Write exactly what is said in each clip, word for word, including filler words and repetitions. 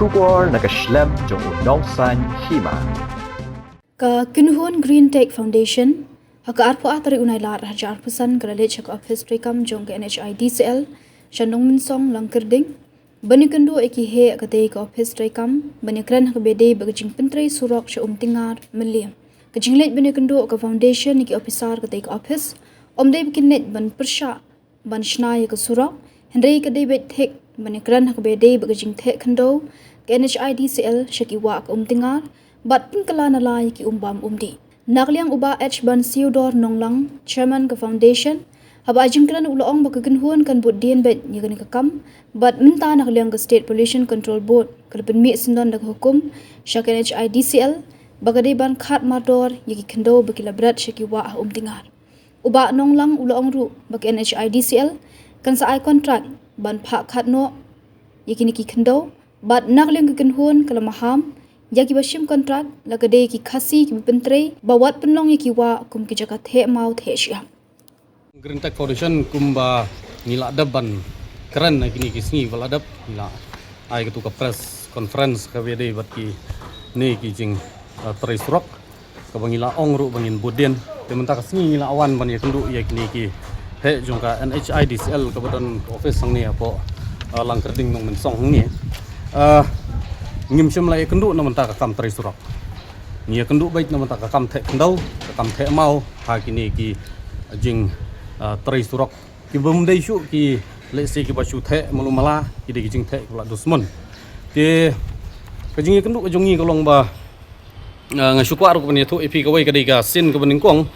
Khubor na ka shlem jong u nongsaiñ hima. Ka kynhun Green Tech Foundation ha ka arphew ar tarik u Nailar ha ka arphew san ka la leit sha ka ophis treikam jong ka N H I D C L sha Nongmynsong Langkyrding ban ïakynduh ïa ki heh ka dei ka ophis treikam ban ïakren ha kaba ïadei bad ka jingpyntrei surok sha Umtyngar Mylliem. Ka jingleit ban ïakynduh ka foundation ïa ki ophisar ka dei ka ophis ym dei ba kin leit ban pyrshah ban shna ïa ka surok, hynrei ka dei beit thik ban ïakren ha kaba ïadei bad ka jingtheh khyndew ka N H I D C L sha ki wah ka Umtyngar bad pynkylla na la ïa ki umbam umdih. Na ka liang u Bah H Ban Theodore Nonglang, Chairman ka Foundation, haba ai jingkren u la ong ba ka kynhun kan bud dien beit ïa kane ka kam bad mynta na ka liang ka State Pollution Control Board ka la pynmih syndon da ka hukum sha ka N H I D C L ba ka dei ban khad mardor ïa ki khyndew ba ki la bret sha ki wah ha Umtyngar. U Bah Nonglang u la ong ruh ba ka N H I D C L kan sa ai kontrak ban phah khad noh ïa kine ki khyndew bad na ka liang ka kynhun ka la maham ïa kiba shim kontrak la ka dei ki Khasi kiba pyntrei ba wat pynlong ïa ki wah kum ki jaka theh maw theh shyiap. Green Tech Foundation kumba ngi la dep ban kren ha kine ki sngi ba la dep, ngi la ai katu ka press conference kaba ïadei bad kine ki jing, uh, trei surok. Kaba ngi la ong ruh ba ngin bud dien. Te mynta ka sngi ngi la wan ban ïakynduh ïa kine ki heh jong ka N H I D C L kaba don ka office hangne hapoh, uh, Langkyrding Nongmynsong hangne. Uh, ngim shym la ïakynduh na mynta ka kam trei surok. Ngi ïakynduh beit na mynta ka kam theh khyndew, ka kam theh maw ha kine ki jing, uh, trei surok kiba ym dei shuh ki, let's say, kiba shu theh malu mala, ki dei ki jingtheh kiba la dusmon. Te ka jingïakynduh ka jong ngi ka long ba, ah, nga shu kwah ruh ban ïathuh ïa phi kawei ka dei ka sien kaba nyngkong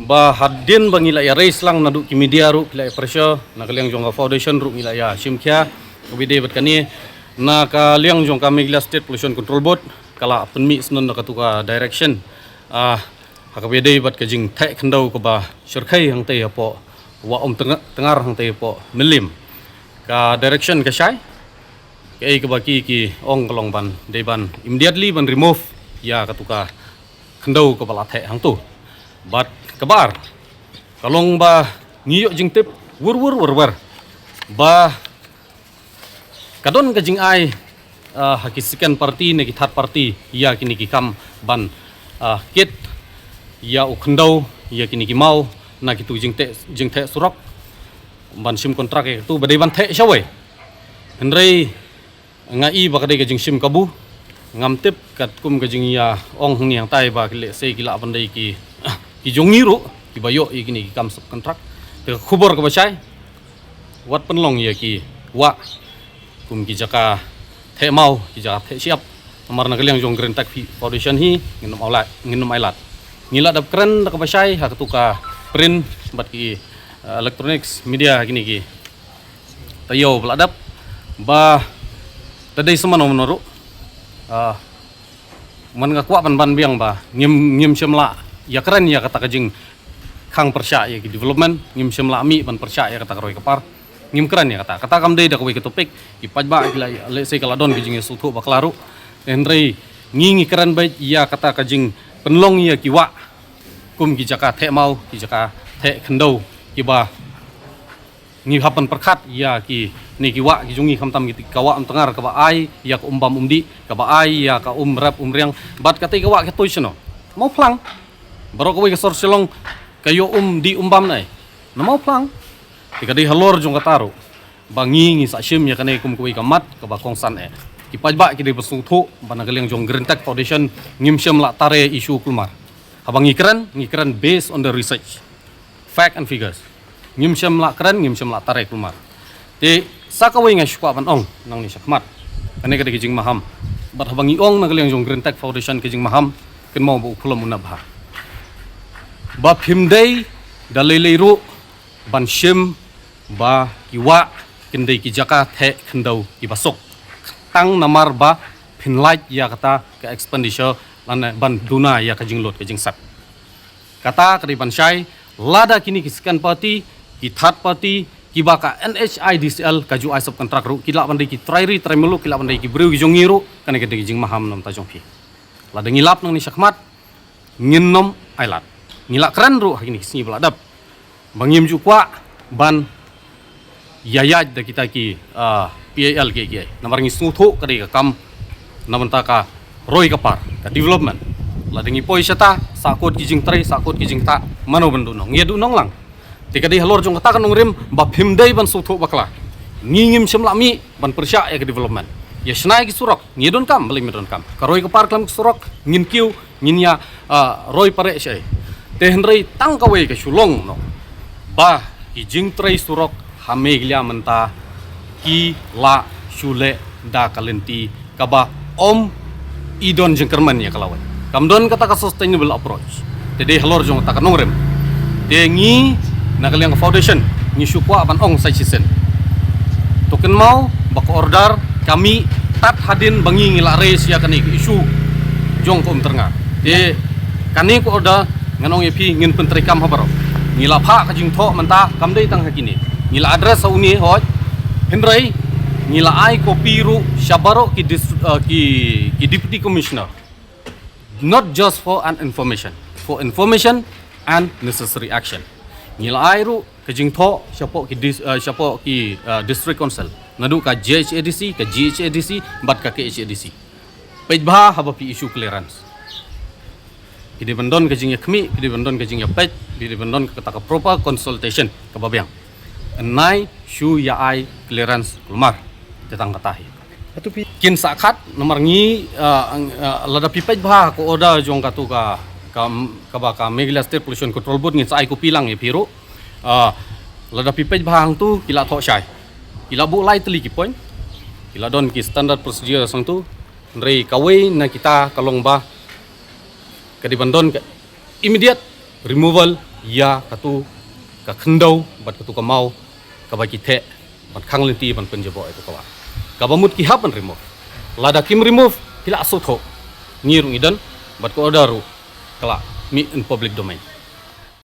ba hadien ba ngi la ïa raise lang naduh ki media ruh ki la ïa pressure, na ka liang jong ka foundation ruh ngi la ïa shim khia kaba ïadei bad kane, na ka liang jong ka Meghalaya State Pollution Control Board ka la pynmih syndon da katu ka direction. Ah, ha kaba ïadei bad ka jingtheh khyndew kaba shyrkhei hangtei hapoh wah Umtyngar hangtei hapoh Mylliem. Ka direction ka shai, kaei kaba ki, ki ong ka long ban dei ban immediately ban remove ïa katu ka khyndew kaba la theh hangtu. Bad kaba ar ka long ba ngi ïoh jingtip wur wur wur wur ba ka don ka jingai, ah, ha ki second party ne ki third party ïa kine ki kam ban, ah, kit ïa u khyndew ïa kine ki maw na kitu jingtheh, jingtheh surok ban shim kontrak ïa katu ba dei ban theh shawei. Hynrei nga i ba ka dei ka jingshim kabu, ngam tip katkum ka jingïa ong hangne hangtai ba ki lehse ki lah ban dei ki, ki jong ngi ruh kiba ïoh ïa kine ki kam subcontract. Te ka khubor kaba shai, wat pynlong ïa ki wah kum ki jaka theh maw, ki jaka theh shyiap. Namar na ka liang jong Green Tech Foundation hi ngin ym ailad, ngin ym ailad. Ngi la dep kren da kaba shai ha katu ka print bad ki, eh, electronics media kine ki taïew ba la dep ba da dei sa mano mano ruh. Ah, man nga kwah ban ban biang ba ngim, ngim shym la ïa kren ïa kata ka jingkhang pyrshah ïa ki development, ngim shym la mih ban pyrshah ïa kata ka roi ka par. Ngim kren ïa kata. Kata kam dei da kawei ka topic. Ki paidbah ki la, lehse ka la don ka jingïasngewthuh bakla ruh. Hynrei ngi, ngi kren beit ïa kata ka jingpynlong ïa ki wah kum ki jaka theh maw, ki jaka theh khyndew kiba ngi hap ban pyrkhat ïa kine ki wah ki jong ngi, khamtam ki, ka wah Umtyngar kaba ai ïa ka um bam um dih, kaba ai ïa ka um rep um riang, bad katei ka wah ka tui shano? Mawphlang. Baroh kawei ka sor Shillong ka ïoh um dih um bam ne na Mawphlang. Te ka dei halor jong kata ruh ba ngi, ngi sa shim ïa kane kum kawei ka mat kaba kongsan eh. Ki paidbah ki dei ban sngewthuh ba na ka liang jong Green Tech Foundation ngim shym la tare issue kulmar. Haba ngi kren, ngi kren based on the research, fact and figures. Ngim shym la kren, ngim shym la tare kulmar. Te sa kawei nga shu kwah ban ong nangne shakhmat, kane ka dei ka jingmaham. Bad haba ngi ong na ka liang jong Green Tech Foundation ka jingmaham, kynmaw ba u phylliem u nap bha. Ba phim dei da lei lei ruh ban shim ba ki wah kin dei ki jaka theh khyndew kiba suk, tang namar ba phin lait ïa kata ka expenditure lane ban duna ïa ka jinglut ka jingset. Kata ka dei ban shai, lada kine ki second party, ki third party, kiba ka N H I D C L ka ju ai subcontract ruh, ki lah ban dei ki trai ri trai muluk, ki lah ban dei ki briew ki jong ngi ruh, kane ka dei ka jingmaham namar ta jong phi. Lada ngi lap nangne shakhmat, ngin ym ailad. Ngi la kren ruh ha kine ki sngi ba la dep ba ngim ju kwah ban ïaid da kita ki, ah, P I L kiei kiei. Namar ngi sngewthuh ka dei ka kam Na bynta ka roi ka par, ka development. Lada ngi poi shata, sahkut ki jingtrei, sahkut ki jingtah, mano ban duhnong? Ngi duhnong lang. Te ka dei halor jong kata ka nongrim ba phim dei ban sngewthuh bakla. Ngi ngim shym lah mih ban pyrshah ïa ka development. Ïa shna ïa ki surok, ngi donkam, balei ngim donkam? Ka roi ka par khlem ki surok, ngin kiew, ngin ïa, ah, roi pare shaei. Te hynrei tang kawei ka shu long noh, ba ki jingtrei surok ha Meghalaya mynta ki la shu leh da ka lynti kaba ym i don jingkyrmen ïa ka lawei. Kam don kata ka sustainable approach. Te dei halor jong kata ka nongrim. Te ngi na ka liang ka foundation ngi shu kwah ban ong sa shisien. To kynmaw ba ka order ka mih tad hadien ba ngi ngi la raise ïa kane ka issue jong ka Umtyrnga. Te kane ka order ngan ong ïa phi ngin pyntreikam ha baroh. Ngi la phah ka jingthoh mynta kam dei tang ha kine. Ngi la address ha une, hooid. Hynrei ngi la ai copy ruh sha baroh ki dis-, uh, ki, ki deputy commissioner. Not just for an information, for information and necessary action. Ngi la ai ruh ka jingthoh shapoh ki dis-, uh, shapoh ki, uh, district council, naduh ka J H A D C, ka G H A D C bad ka K H A D C. Peit bha haba phi issue clearance. Phi dei ban don ka jingïakhmih, phi dei ban don ka jingïapeit, phi dei ban don kata ka proper consultation kaba biang. Nai shu ïa ai clearance kulmar. Te tang kata hi. Atu phi kin sah khat namar ngi, ah, ah, lada phi peit bha ka order jong katu ka, ka, kaba ka Meghalaya State Pollution Control Board ngin sa ai copy lang ïa phi ruh. Ah, lada phi peit bha hangtu ki la thoh shai. Ki la buh lai tylli ki point. Ki la don ki standard procedure hangtu. Hynrei kawei na kita ka long ba ka dei ban don ka immediate removal ïa katu ka khyndew bad katu ka maw kaba ki theh ban khang lynti ban pynjaboh ïa katu ka wah. Kaba mut ki hap ban remove. Lada kim remove ki la sngewthuh. Ngi ruh ngi don bad ka order ruh ka la mih in public domain.